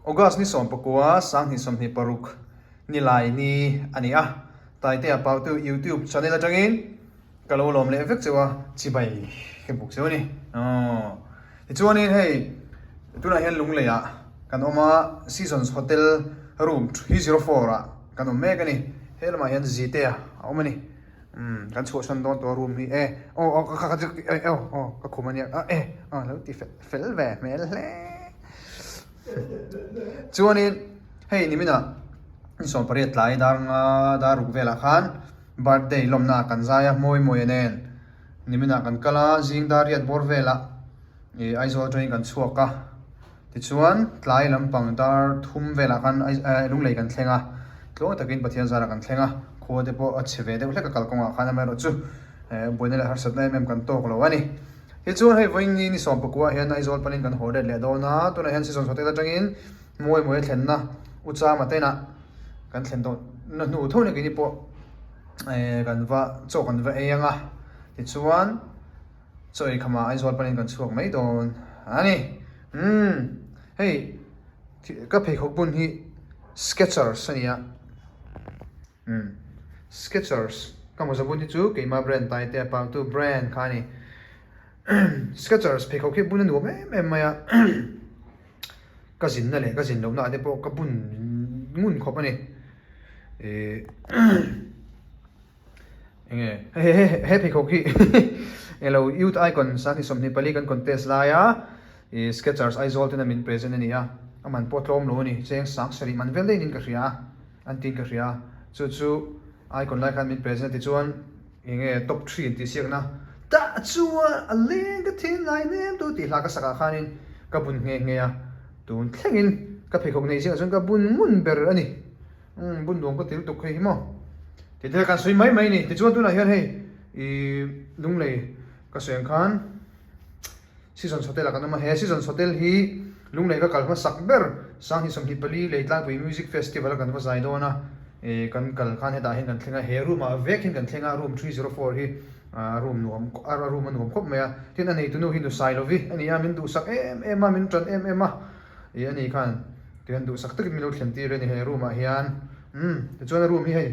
August ni 19 2026 Nilai ni a ni a, Taitea Pautu YouTube channel atangin ka lo lawm leh vek cheu a, chibai ka buk cheu a ni. Aww. Tichuanin hei tunah hian Lungleiah kan awm a, Seasons Hotel room 304 ah kan awm mek a ni. He lamah hian Zitea a awm a ni. Umm kan chhuahsan dawn tawh a room hi e aw aw ka kha e aw aw ka khum a nia a e aw lo ti fel fel ve hmel hle. Chuanin hei niminah ni 18 tlai dar nga dar ruk velah khan birthday lawmna ah kan zai a mawi mawi nen niminah kan kal a zing dar riat bawr velah ih Aizawl atangin kan chhuak a tichuan tlai lampang dar thum velah khan Lunglei kan thleng a tluang takin Pathian zarah kan thleng a khua te pawh a chhe ve deuh hlek a kalkawngah khan amaherawh chu buaina leh harsatna em em kan tawk lo a ni. Tichuan hei vawiin ni 19 ah hian Aizawl panin kan haw let leh dawn a, tunah hian season hotel atangin Mawi Mawi a thlenna U Chama tenah kan thlen tawh na hnu tho ni keini pawh eh kan va chaw kan va ei ang a, tichuan chaw ei khamah Aizawl panin kan chhuak mai dawn a ni. Umm hei ka pheikhawk bun hi Skechers a ni a. Umm. Skechers ka mawza bun hi chu keima brand Taitea Pautu brand kha a ni. Skechers pheikhawk hi bun a nuam em em mai a. Ka zinna leh ka zin lohna ah te pawh ka bun ngun khawp a ni. Ihh enge hei hei he pheikhawk hi eng lo Youth Icon 2024 kan contest laia ih Skechers Aizawl tena min present a ni a. A man pawh tlawm lo a ni. Cheng 7000 man vel daih niin ka hria a. An tiin ka hria a, chu chu icon lai khan min present a tichuan eng nge top three an tih siakna tah chuan a leng ka thin lai nem tu tih hla ka sakah khanin ka bun nghe nghe a, tun thlengin ka pheikhawk nei ziah chuan ka bun ngun ber a ni, umm bun nuam ka ti lutuk hei hi maw tih te kan sawi mai mai a ni, tichuan tunah hian hei ih Lunglei ka sawi ang khan. Seasons Hotel ah kan awm a, he Seasons Hotel hi Lunglei ka kal hmasak ber 2024 Leitlangpui Music Festival a kan va zai dawn a, eh kan kal khan hetah hian kan thleng a, he room ah vek hian kan thleng a, room 304 hi ah room nuam a room a nuam khawp mai a, tin a neitunu hi Nusailovi a ni a, min duhsak em em a, min tan em em a, ih a ni khan tihian duhsak takin min lo thlen tir a ni he room ah hian, umm tichuan a room hi hei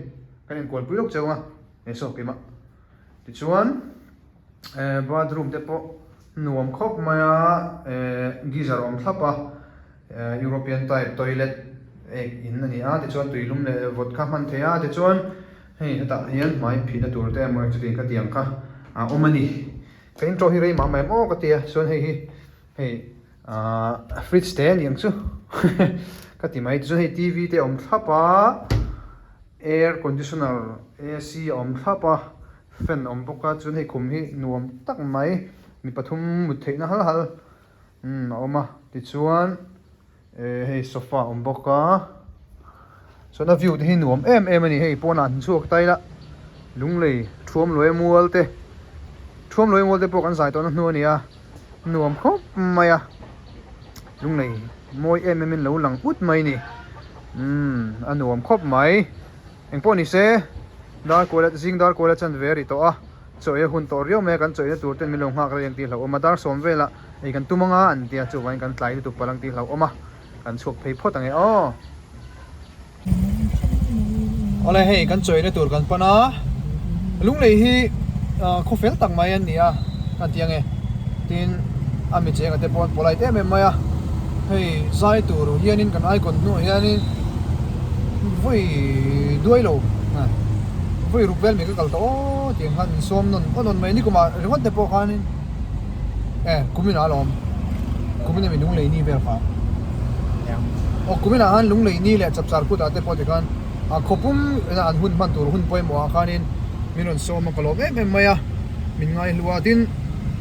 kan inkualpui lawk cheu ang a, he saw keimah tichuan. Eh bathroom te pawh nuam khawp mai a eh geyser awm thlap a eh European type toilet ek in a ni a tichuan tuilum leh vawt kha hman theih a tichuan hei hetah hian hmai phihna tur te emaw chutiang kha tiang kha a awm a ni ka intro hi rei mah mah em aw ka ti a chuan hei hi hei ah fridge te a ni ang chu ka ti mai tichuan hei T_V te a awm thlap a air conditioner A_C a awm thlap a. Fan awm bawk a chuan hei khum hi nuam tak mai mi pathum mut theihna hal hal umm a awm a tichuan eh hei sofa a awm bawk a chuan a view te hi nuam em em a ni hei pawnah an chhuak ta ila lunglei thuamluai mual te thuamluai mual te pawh kan zai tawhna hnu a ni a nuam khawp mai a lunglei mawi em em in lo lang ut mai a ni umm a nuam khawp mai. Engpawh ni se, dar kuala zing dar kuala chan ve a ri tawh a, chaw ei a hun tawh riau mai a, kan chaw eina tur ten min lo nghak rei ang tih hlauhawm a, dar sawm velah ei kan tum anga an tia chuvangin kan tlai lutuk palh ang tih hlauhawm a, kan chhuak phei phawt ang e aw. Awle hei kan chaw eina tur kan pan a, Lunglei hi khaw fel tak mai an ni a, kan ti ange tin a mi chenga te pawh an polite em em mai a, hei zai tur hianin kan icon hnuah hianin vawi duai lo vawi ruk vel mai ka kal tawh aw tih ang khan min sawm nawn awn awn mai nikumah ringawt te pawh khanin e kuminah alawm kumin ami lunglei ni vel kha aw kuminah khan lunglei ni leh chapchar kutah te pawh tikhan a khawpum an hun hman tur hun pawimawh ah khanin min rawn sawm a ka lawm em em mai a min ngaihlu a tin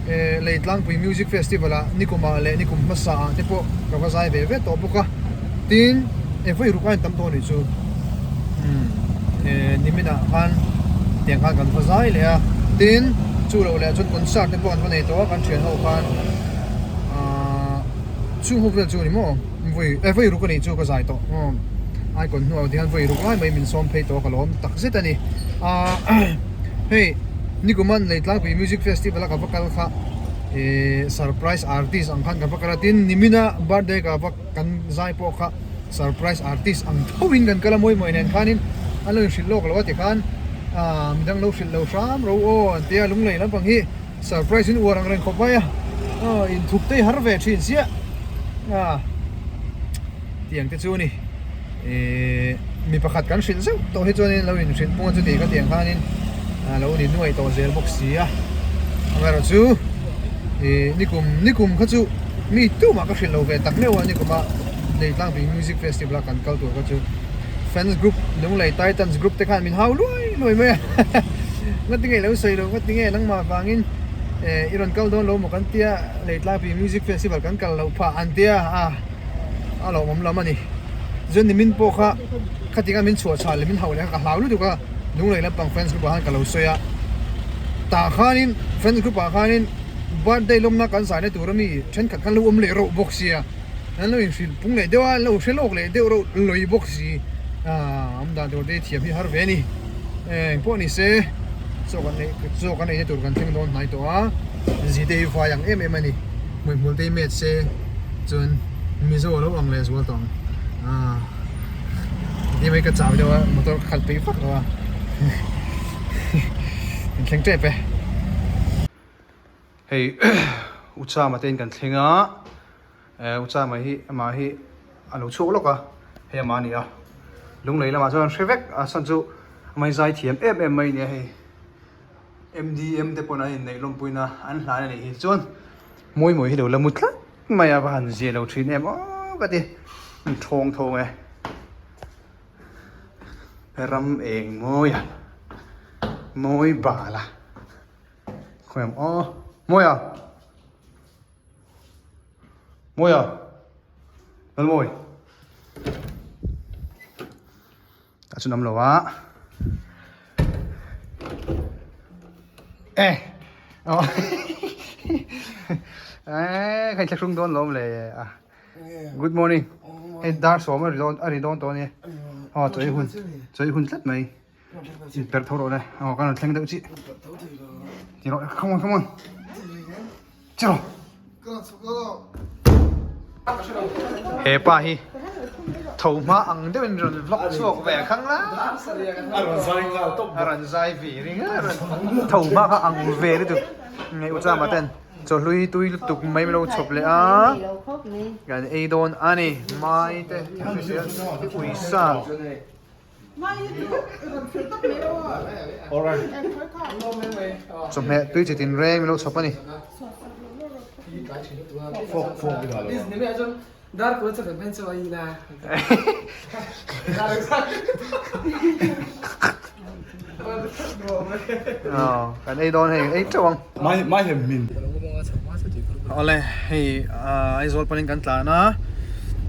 eh Leitlangpui Music Festival ah nikumah leh nikum hmasa ah te pawh ka va zai ve ve tawh bawk a tin eh vawi ruk aiin tam tawh a nih chu umm eh niminah khan tiang khan kan va zai leh a tin chu loh leh chuan concert te pawh an va nei tawh a kan thian ho khan ahh chung ho vel chu a ni maw vawi eh vawi ruk a nih chu ka zai tawh umm icon hnuah hian vawi ruk lai mai min sawm phei tawh a ka lawm tak zet a ni ahh hei. Nikuman Leitlangpui Music Festival a ka va kal kha. Ih surprise artist ang khan kan va kal a tin nimina birthday ka va kan zai pawh kha surprise artist ang tho in kan kal a mawi mawi nen khanin an lo inhrilh lawk lo a tikhan ah midang lo hrilh lo hram ro aw an tia lunglei lampang hi surprise in uar ang reng khawp mai a aw inthup te hi har ve thin chiah a tiang te chu a ni ih mi pakhat kan hrilh zeuh tawh hi chuanin lo inhrilh pung a chuti kha tiang khanin a lo ni nuai tawh zel bawk si a amaherawhchu ih nikum nikum kha chu mi tumah ka hrilh lo ve tak meuh a nikuma Leitlangpui Music Festival a kan kal tur kha chu fans group Lunglei Titans group te khan min hau luai luai mai a ngatinge lo sawi lo ngatinge nangmah vangin eh i rawn kal dawn lo maw kan tia Leitlangpui Music Festival kan kal loh phah an tia a a lawmawm lam a ni chuan nimin pawh kha khatinga min chhuah chhah leh min hauh leh kha ka hlau lutuk a Lunglei lampang fans group ah khan ka lo sawi a tah khanin fans group ah khanin birthday lawmna kan zai na tur ami thenkhat khan lo awm leh reuh bawk sia. An lo inhrilh pung leh deuh a, an lo hre lawk leh deuh reuh lawi bawk si. Aaa awm dan tur te hi thiam hi har ve a ni. Eng pawh ni se chaw kan ei chaw kan eina tur kan thleng dawn hnai tawh a, zi te hi vai ang em em a ni. Hmuihmul te hi met se chuan Mizo a lo ang leh zual tawh ang. Aaa ti mai ka chau deuh a motor ka khalh peih vak lo a kan thleng tep e. Hei Uchama te in kan thleng a eh Uchama hi amah hi a lo chhuak lawk a hei amah a ni a Lunglei lamah chuan an hre vek a chhan chu amah hi zai thiam em em mai a ni a hei M_D_M te pawn an inneih lawmpuina an hlan a nih hi chuan mawi mawi hi lo la mu tlat mai a va han zia lo thin em aw ka ti an thawng thawng e ram eng mawi a mawi bal a. Khawiam aw Mawia Mawia Lalmawi tah chuan awm lo a e aw e ka inthlahrung dawn lawm le a good morning hei dar sawm a ri dawn a ri dawn tawh a ni aw chawi hun chawi hun tlat mai. Inperh tho rawh le. Aw ka rawn thleng deuh chiah. Ti rawh come on come on. Chi rawh. He pa hi tho hma ang deuh in rawn vlog chhuak ve khang la. A rawn zai nghal tawp. A rawn zai ve ring a rawn tho hma kha ang ve lutuk. Nge u chama ten chawhlui tui lutuk mai min lo chhawp leh a. Kan ei dawn a ni. Mai te hrisel uisa. Chawhmeh tui chi tin reng min lo chhawp a ni. Kan ei dawn hei ei teuh ang. Awle hei Aizawl panin kan tlan a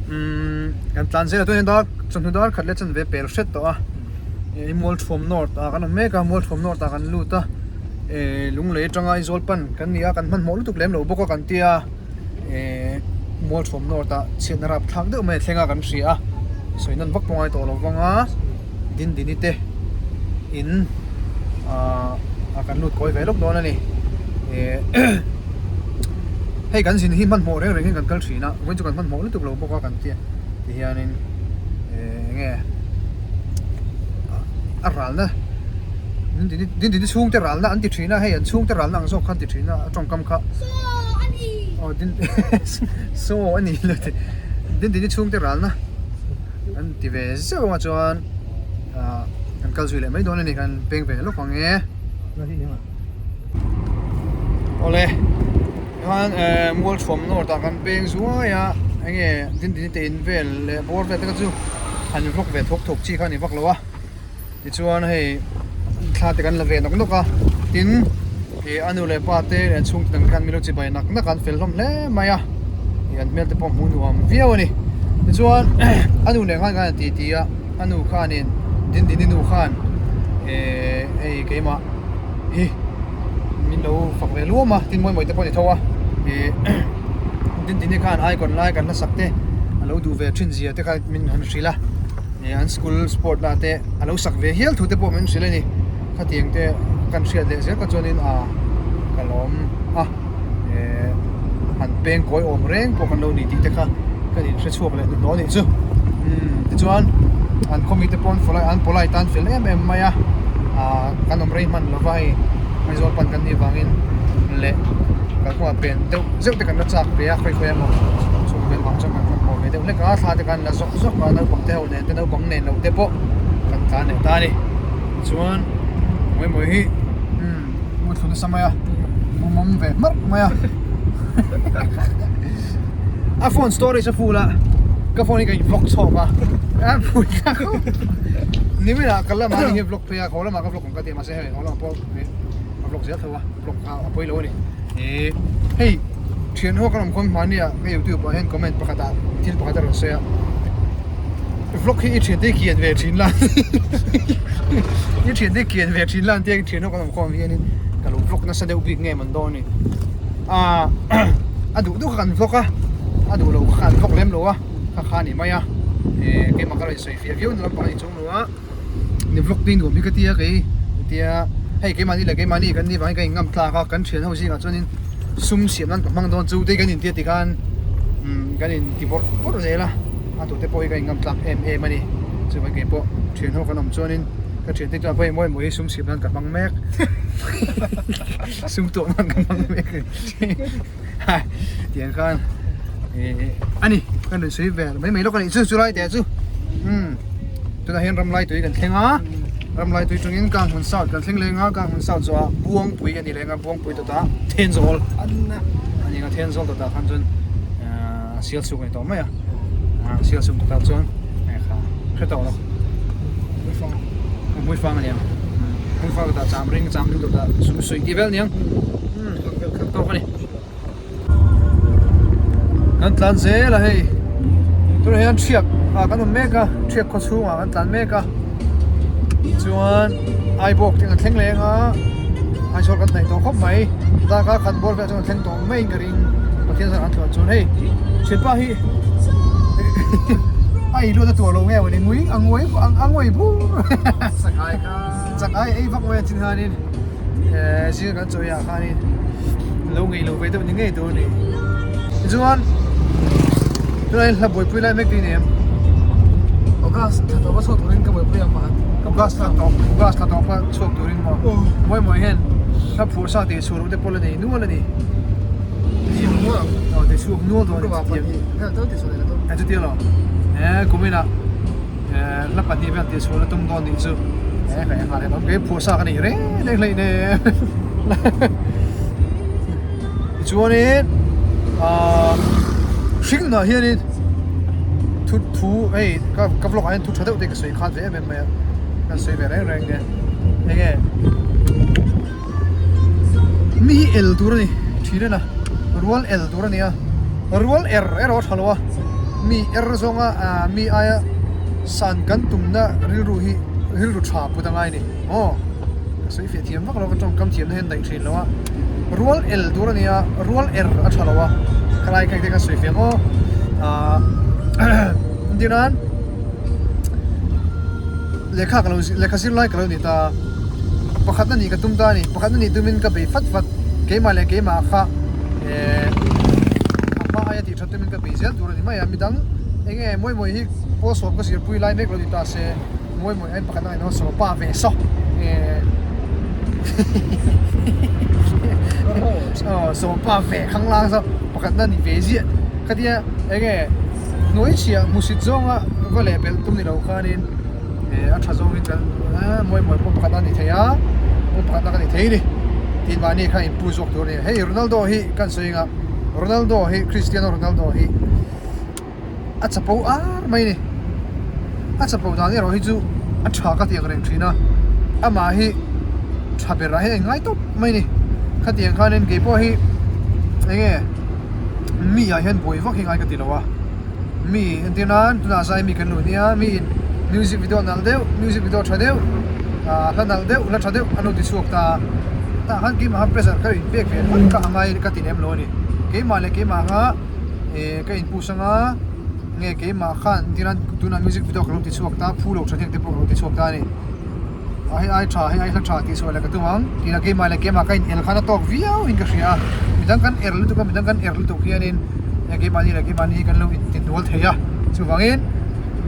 umm kan tlan zel a tunah hian dar chawhnu dar khat leh chanve pel hret tawh a ih Mualthuam North ah kan awm mek a Mualthuam North ah kan lut a ih Lunglei atanga Aizawl pan kan ni a kan hmanhmawh lutuk lem lo bawk a kan tia ih Mualthuam North ah chhiatna rapthlak deuh mai a thleng a kan hria a sawi nawn vak pawh ngai tawh lo vang a. Dindini te in ah kan lut kawi ve lawk dawn a ni eh hei kan zin hi hmanhmawh reng reng hian kan kal thin a vawiin chu kan hmanhmawh lutuk lo bawk a kan tia ti hianin eh eng nge a ralna Dindini Dindini chhungte ralna an ti thin a hei an chhungte ralna ang zawk kha an ti thin a a tawngkam kha aw din saw a ni lo ti Dindini chhungte ralna. An ti ve zeuh anga chuan ah kan kal zui leh mai dawn a ni kan peng ve lawk ang e. Awle khan eh Mualthuam North ah kan peng zuai a enge Dindini te in vel leh bawr vel te kha chu han vlog ve thawk thawk chi kha a ni vak lo a tichuan hei thla te kan la ve nawk nawk a tin ih a nu leh pa te leh an chhungte dang te khan milo chibai nak nak a an fel hlawm hle mai a ih an hmel te pawh hmuh nuam viau a ni tichuan a nu leh khan khan an ti ti a a nu khanin Dindini nu khan eh hei keimah hi min lo fak ve luam a tin mawi mawi te pawh a ni tho a ih Dindini khan icon lai kan hla sak te a lo duh ve thin zia te kha min han hrilh a. Ih an school sport lah te a lo sak ve hial thu te pawh min hrilh a ni khatiang te kan hriat leh zel kha chuanin ah ka lawm a Eh han peng kawi awm reng pawh kan lo ni tih te kha kan inhre chhuak leh hnuhnawh a nih chu. Umm tichuan an khaw mite pawh an polite an polite a an fel em em mai a, ah kan awm rei hman lova hei Aizawl pan kan nih vangin leh kalkawngah pen deuh zeuh te kan la chak ve a khawi khawi emaw chung vel vang chuan kan hmanhmawh ve deuh hlek a, thla te khan la zawk zawk a naupang te ho nen te naupang nen lo te pawh kan tlan leh ta a ni. Tichuan mawi mawi hi umm. Mu thlu nasa mai a, mu mawm ve hmarh mai a. A phone storage a full a, ka phone hi ka in vlog chhawk a, a phui thlak khawp. Nimin ah ka lamah ni hi vlog phei a, haw lamah ka vlog ang ka ti a, mahse hei haw lamah pawh ka vlog zel tho a, vlog kha a pawi lo a ni. Ih hei thian ho ka rawn kawm hmani ah ka youtube ah hian comment pakhat ah thil pakhat a rawn sawi a. Vlog hi i thian te kian ve thin la i thian te kian ve thin la an tia thian ho kan awm khawm hianin ka lo vlog nasa deuh bik nge man dawn ni ah a duh duh kha kan vlog a a duh lo kha kan vlog lem lo a kha kha ni mai a eh keimah ka rawn sawi fiah viau na lampang a ni chung lo a ni vlog te nuam hi ka tia kei tia hei keimahni leh keimahni kan nih vangin ka in ngam tlak a kan thian ho zingah chuanin sum siam nan ka hmang dawn chu te kan intia tikhan umm kan inti bawrh bawrh zel a a tute pawh hi ka inngam tlak em em a ni chuvang kei pawh thian ho kan awm chuanin ka thian te chuan pawh mawi mawi hi sum siam nan ka hmang mek sum tuah nan ka hmang mek a tiang khan eh a ni ka nuih sawi ve mai mai lawk a nih chu chulai teh chu umm tunah hian ramlai tui kan thleng a ramlai tui tangin kanghmun south kan thleng leng a kanghmun south zawhah buangpui a ni leng a buangpui tawtah thenzawl a ni a thenzawl tawtah khan chuan ahh sial chhuk a ni tawh mai a ahh sial chhuk tawtah chuan eh kha hre tawh lo hmuifang a ni ang hmuifang tawtah cham ring cham ring tawtah suih tih vel a ni ang umm tawk a ni. Kan tlan zel a hei tunah hian thiak ah kan awm mek a thiak khaw chhungah kan tlan mek a chuan aibawk te kan thleng leng a Aizawl kan hnaih tawh khawp mai darkar khat bawr velah chuan kan thleng tawh maiin ka ring Pathian zan an tluan chuan hei thianpa hi a ei luat a tuar lo nge mawni ngui a nguai a nguai bur chakai ei vak mai a chin hianin. Eh zing kan chawi ah khanin lo ngei lo ve deuh ni ngei tur a ni tichuan tunah hian hla buaipui lai mek tih a ni em August thla tawpa chhuak turin ka buaipui ang pakhat August thla tawp August thla tawpa chhuak turin maw mawi mawi hian hla phuah sa tih chhuah loh te pawh la nei nual a ni Chhuak nual ang aw ti chhuak nual dawn a ni eh chutia lo eh kuminah Eh hla pahnih vel tih chhuah na tum dawn nih chu eh ka engah leh awm phuah sa ka nei reng reng hlei nen tichuanin ahh hringnah hianin thu thu hei ka ka vlog ah hian thu tha deuh te ka sawi khat ve em em mai a kan sawi ve reng reng nge enge mi hi el tur a ni thin a na rual el tur a ni a rual er erawh a tha lo a mi er zawnga ah mi aia san kan tumna rilru hi rilru tha put a ngai a ni aw ka sawi fiah thiam vak lo ka tawngkam thiamna hian daih thin lo a rual el tur a ni a rual er a tha lo a khalai kha engtin ka sawi fiah ang aw ah entir nan. Lehkha ka lo lehkha zir lai ka lo ni ta. Pakhatna nih ka tum ta a ni. Pakhatna nih tumin ka bei fat fat. Keimah leh keimah kha eh a hma aia tih that tumin ka bei zel tur a ni mai a. Midang eng nge mawi mawi hi pawl sawm ka zirpui lai mek lo ni ta se mawi mawi aiin pakhatna ngaihna sawm pa ve saw eh aw sawm pa ve khang lang saw pakhatna ni ve ziah khatia eng nge Hnuai chhiah hmusit zawnga va leh belh tum ni lo khanin eh a tha zawngin kan eh mawi mawi pawh pakhat a ni thei a pawh pakhat a ni thei a ni tin mahni kha inpu zawk tur a ni hei Ronaldo hi kan sawi anga Ronaldo hi Cristiano Ronaldo hi a chapo ar mai a ni a chapo dan erawh hi chu a tha ka ti ang reng thin a amah hi tha berah hian a inngai tawp mai a ni khatiang khanin keipawh hi eng nge. Mi ah hian buai vak hi ngai ka ti lo a, mi entir nan tunah zai mi kan luh nia mi in music video nalh deuh music video tha deuh ah hla nalh deuh hla tha deuh an lo ti chhuak ta a, tah khan keimah kha pressure ka in pek ve hlak kha a ngai ka ti lem lo a ni, keimah leh keimah kha eh ka in push anga nge keimah khan entir nan tunah music video ka lo ti chhuak ta phu lo tha hniak te pawh ka lo ti chhuak ta a ni. A hei ai tha hei ai hla tha tih sawi leh ka tum ang tih lah keimah leh keimah ka in el khan a tawk viau in ka hria a. Midang kan er lutuk a, midang kan er lutuk hianin keimahni leh keimahni hi kan lo intihnual thei a, chuvangin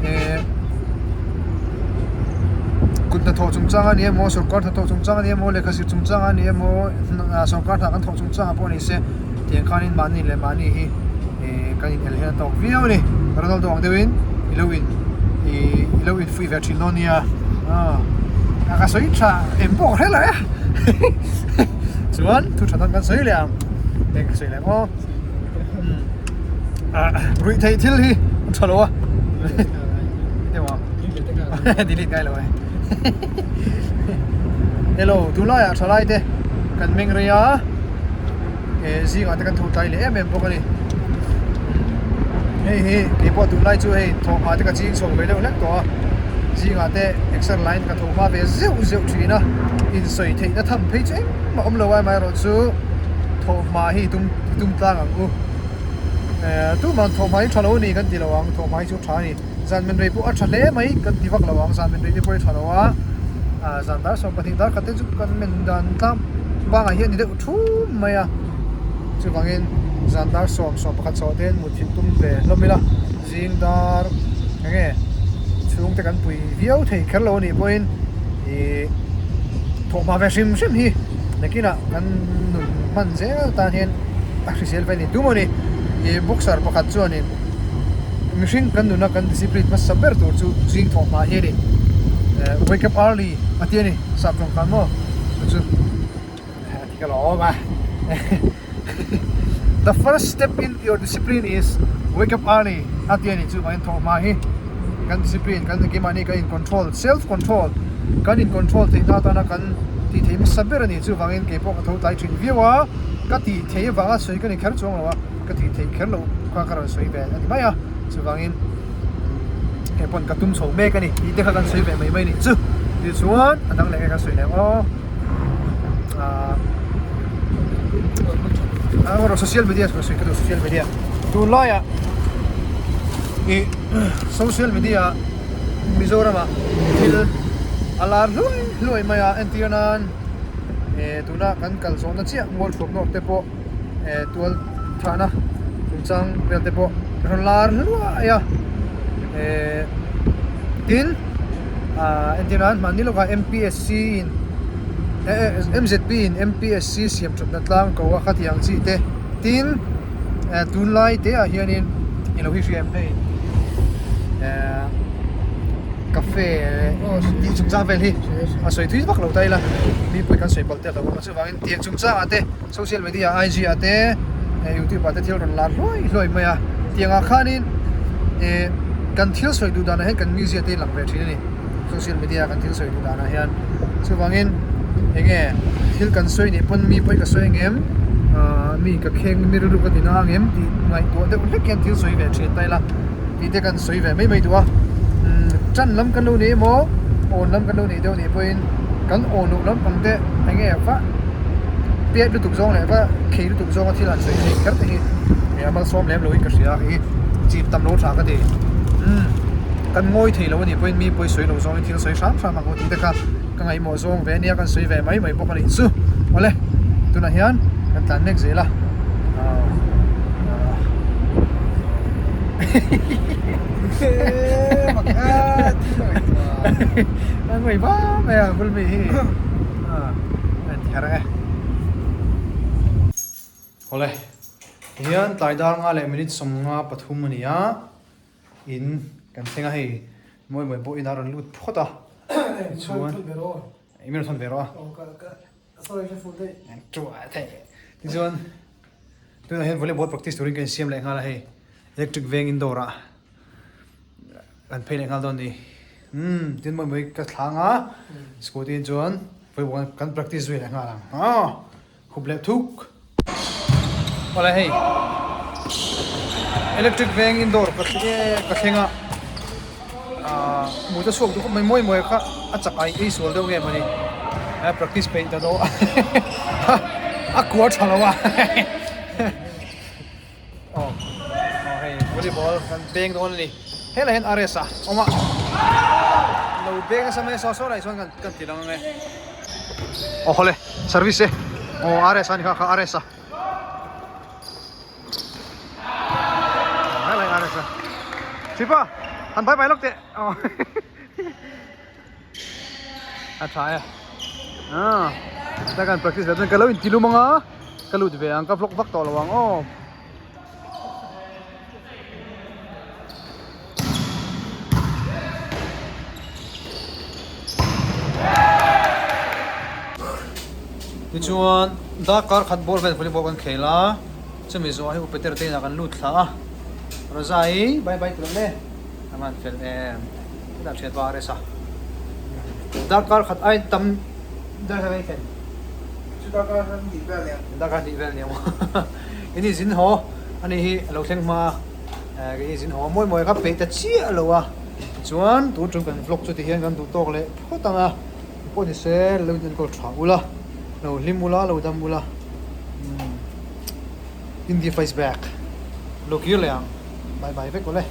eh kut hnathawh chungchang a ni emaw, sawrkar hnathawh chungchang a ni emaw, lehkha zir chungchang a ni emaw, sawrkar hna kan thawh chungchang ah pawh ni se tiang khanin mahni leh mahni hi eh kan in el hian a tawk viau a ni. Ronaldo ang deuhin i lo in i lo in fuih ve thin dawn nia a ka sawi tha em pawh ka hre lo e chuan thu tha dang kan sawi leh ang eng ka sawi leh ang aw ruih theih thil hi a tha lo a emaw delete ngai lo e hello tunlaiah thalai te kan meng rei a eh zingah te kan tho tlai leh em em bawk a ni hei hi keipawh tunlai chu hei thawhhma te ka ching chho ve deuh hlek tawh a zingah te exer line ka tho hma ve zeuh zeuh thin a insawi theihna tham phei chu engmah awm lo a amaherawhchu thawhhma hi tum tum tlang ang u eh tumah thawhhma hi tha lo a ni kan ti lo ang thawhhma hi chu tha a ni zan men rei pawh a tha hle mai kan ti vak lo ang zan men rei te pawh hi tha lo a ah zan dar 12 dar khat te chu kan men dan tlang bangah hian a ni deuh thum mai a chuvangin zan dar sawm sawm pakhat chhoh te hian mut thilh tum ve hlawm ila zing dar eng nge chhung te kan pui viau thei kher lo anih pawhin ih thawhhma ve hrim hrim hi nakinah kan nun hman zel tan hian a hrisel ve a ni tum a ni ih boxer pakhat chuanin mihring kan nuna kan discipline hmasa ber tur chu zing thawhhma hi a ni wake up early a ti a ni sap tawng khan maw chu chu. Ka lawm a The first step in your discipline is wake up early a ti a ni chu mah in thawh hma hi kan discipline kan keimahni kan in control self control kan in control theih na atana kan tih theih hmasa ber a ni chuvangin keipawh ka tho tlai thin viau a ka tih theih avanga sawi ka ni kher chuang lo a ka tih theih kher loh kha ka rawn sawi ve a ni mai a chuvangin keipawn ka tum chho mek a ni tih te kha kan sawi ve mai mai a nih chu tichuan a dang leh nge kan sawi leh ang aw. Ahh social media social media tunlaiah ih social media Mizoram ah thil a lar hluai hluai mai a entir nan eh tuna kan kal zawhna chiah mual thuam nawk te pawh eh tual thahna chungchang vel te pawh rawn lar hluai a eh tin. Ahh entir nan mahni lawkah MPSC in MZP in MPSC siam thatna tlang ko a khati ang chi te tin eh tunlai te ah hianin eng lo hi hria em hei eh cafe tih chungchang vel hi a sawi thui vak lo ta ila mipui kan sawi palh te a lo awm a chuvangin tiang chungchang ah te social media IG ah te youtube ah te thil rawn lar hluai hluai mai a tiang ah khanin eh kan thil sawi duh danah hian kan mizia te lang ve thin a ni social media kan thil sawi duh danah hian chuvangin eng nge thil kan sawi nih pawn mi pawi ka sawi ang em ah mi ka kheng mi rilru ka tina ang em tih ngaihtuah deuh hlek hian thil sawi ve thin ta ila tih te kan sawi ve mai mai duh a umm tan lam kan lo nei emaw awn lam kan lo nei deuh nih pawhin kan awn loh lampang te eng nge va pet lutuk zawng leh va khei lutuk zawnga thil han sawi theih kher te hi eh a malsawm lem loin ka hria hi chip tam lo tha ka ti umm kan ngawi thei lo a nih pawhin mi pawi sawi lo zawngin thil sawi hram hram ang aw tih te kha ka ngaihmawh zawng ve ania kan sawi ve mai mai bawk a nih chu awle tunah hian kan tlan mek zel a ah ah a ngawi va mai a bul mi hi ah a inti harh ang e. Awle, tihian tlai dar nga leh minute 53 a ni a, in kan thleng a hei mawi mawi pawh inah a rawn lut phawt a, chuan i min rawn thawn ve rawh a, tichuan tunah hian volleyball practice turin ka insiam leh nghal a hei electric veng indoor ah. Kan phei leh nghal dawn ni. Umm tin mawi mawi ka thlang a scooty in chuan volleyball kan practice zui leh nghal ang aw khup leh thuk. Awle hei electric veng indoor ka ka thleng a ah hmuh te chhuak duh khawp mai mawi mawi kha a chak ai ei sual deuh nge mawni a practice peih ta deuh a a kual tha lo a. Aw aw hei volleyball kan beng dawn a ni helai hian RS a awm a lo beng nasa mai a saw saw lai chuan kan kan ti lang ang e aw hawle service e aw RS a ni kha kha RS a. Sipa han bye bye lawk teh a tha e ah ta kan practice ve chuan ka lo inti lum anga ka lut ve ang ka vlog vak tawh lo ang aw. Tichuan darkar khat bawr vel volleyball kan khel a chumi zawh hi upeter te inah kan lut thla a Rosa-i bye bye tur le a man fel em hetah thian pa a rest a darkar khat ai tam darkar khat ai Chu darkar hnih vel nia. Darkar hnih vel nia maw ini zin haw ani hi a lo thleng hma a eh ini zin haw mawi mawi kha peih ta chiah lo a tichuan tun tum kan vlog chu tihian kan duh tawk leh phawt ang a pawh ni se lo in enkawl tha ula lo hlim ula lo dam ula umm India face back lo kir leh ang bye bye vek awle.